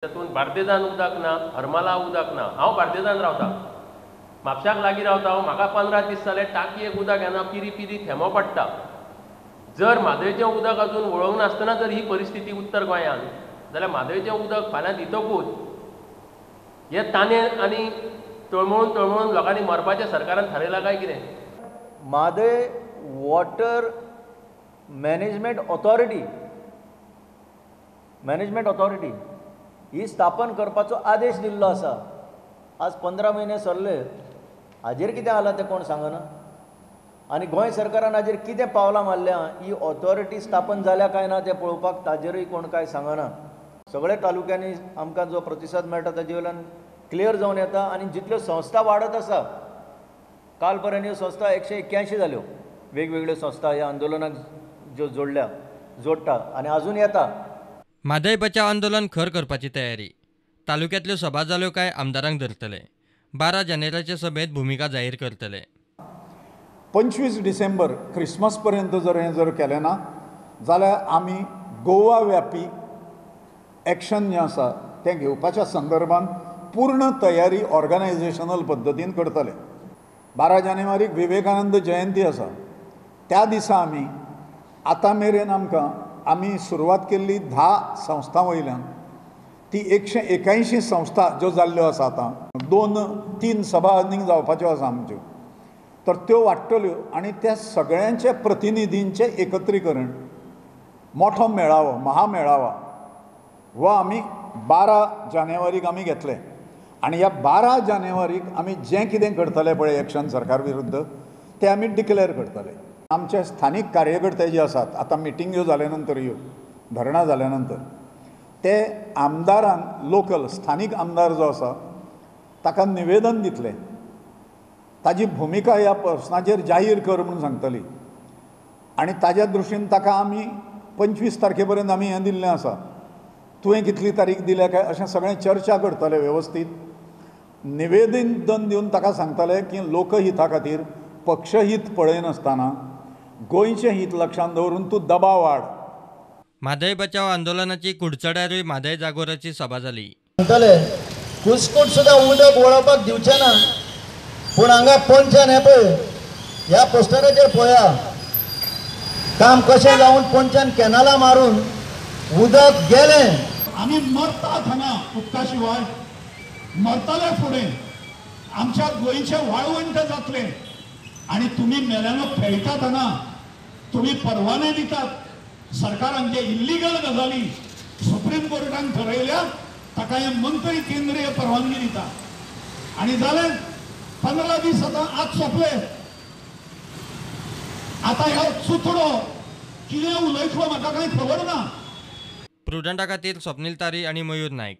तातूंत बार्देजान उदक ना, हरमला उदक ना. हांव बार्देजान रावता, म्हापशाक लागीं रावता. हांव म्हाका 15 दीस जाले टाकयेक उदक येना, पिरी पिरी थेंबो पडटा. जर म्हादयचें उदक अजून वळोवंक नासतना जर ही परिस्थिती उत्तर गोंयांत जाल्यार म्हादयचें उदक फाल्यां दितकूच हे ताने आनी तळमळून तळमळून लोकांनी मरपाचें सरकारान थारयलां काय कितें? Mhadei water management authority ही स्थापन करपाचो आदेश दिल्लो आसा. आज 15 म्हयने सरले, हाजेर कितें जालां तें कोण सांगना. आनी गोंय सरकारान हाजेर कितें पावलां मारल्या, ही ऑथॉरिटी स्थापन जाल्या काय ना तें पळोवपाक ताजेरूय कोण कांय सांगना. सगळे तालुक्यांनी आमकां जो प्रतिसाद मेळटा ताजे वयल्यान क्लियर जावन येता. आनी जितल्यो संस्था वाडत आसा, काल पर्यंत ह्यो संस्था 181 जाल्यो, वेगवेगळ्यो संस्था ह्या आंदोलनाक ज्यो जोडल्या जोडटा आनी अजून येता. म्हादय बचाव आंदोलन खर करपाची तयारी. तालुक्यांतल्यो सभा जाल्यो काय आमदारांक धरतले. 12 जानेवारीचे सभेंत भुमिका जाहीर करतले. 25 डिसेंबर क्रिसमस पर्यंत जर हें जर केलें ना जाल्यार आमी गोवा व्यापी एक्शन जें आसा तें घेवपाच्या संदर्भात पूर्ण तयारी ऑर्गनायझेशनल पद्दतीन करतले. 12 जानेवारीक विवेकानंद जयंती आसा, त्या दिसा आमी आतां मेरेन आमकां आमी सुरवात केल्ली 10 संस्थां वयल्यान ती 181 संस्था ज्यो जाल्ल्यो आसा आतां 2-3 सभा आनीक जावपाच्यो आसा आमच्यो, तर त्यो वाडटल्यो आनी त्या सगळ्यांच्या प्रतिनिधींचें एकत्रीकरण मोठो मेळावो महामेळावा हो आमी 12 जानेवारीक आमी घेतले. आनी ह्या 12 जानेवारीक आमी जें कितें करतले पळय एक्शन सरकार विरुद्ध तें आमी डिक्लेअर करतले. आमचे स्थानीक कार्यकर्ते जे आसात आतां मिटिंग्यो जाल्या नंतर ह्यो धरणां जाल्या नंतर ते आमदारांक लोकल स्थानीक आमदार जो आसा ताका निवेदन दितले, ताजी भुमिका ह्या प्रस्नाचेर जाहीर कर म्हणून सांगतली. आनी ताज्या दृश्टीन ताका आमी 25 तारखे पर्यंत आमी हें दिल्लें आसा, तुवें कितली तारीख दिल्या काय अशें सगळें चर्चा करतले वेवस्थीत. निवेदन दिवन ताका सांगतले की लोकहिता खातीर पक्षहीत पळयनासतना गोंयचें हित लक्षांत दवरून तूं दबाव हाड. म्हादय बचाव आंदोलनाची कुडचड्यारूय म्हादय जागोराची सभा जाली. सांगतले कुसकूट सुद्दां उदक वळोवपाक दिवचें ना, पूण हांगा पंचान हें पळय ह्या पोस्टराचेर पळया काम कशें जावन पंचान कॅनलां मारून उदक गेलें. आमी मरतात हांगा उदका शिवाय, मरतले फुडें आमच्या गोंयचें वाळवंट जातलें आनी तुमी मेल्यानो खेळटात हांगा, तुमी परवाने दितात सरकारान जे इल्लिगल गजाली सुप्रीम कोर्टान ठरयल्या ताका हे मंत्री केंद्रीय परवानगी दिता. आनी जालें 15 दीस आतां आज सोंपले. आतां ह्यो चुतडो कितें उलयतलो म्हाका कांय खबर ना. प्रुडंटा खातीर स्वप्नील तारी आनी मयूर नायक.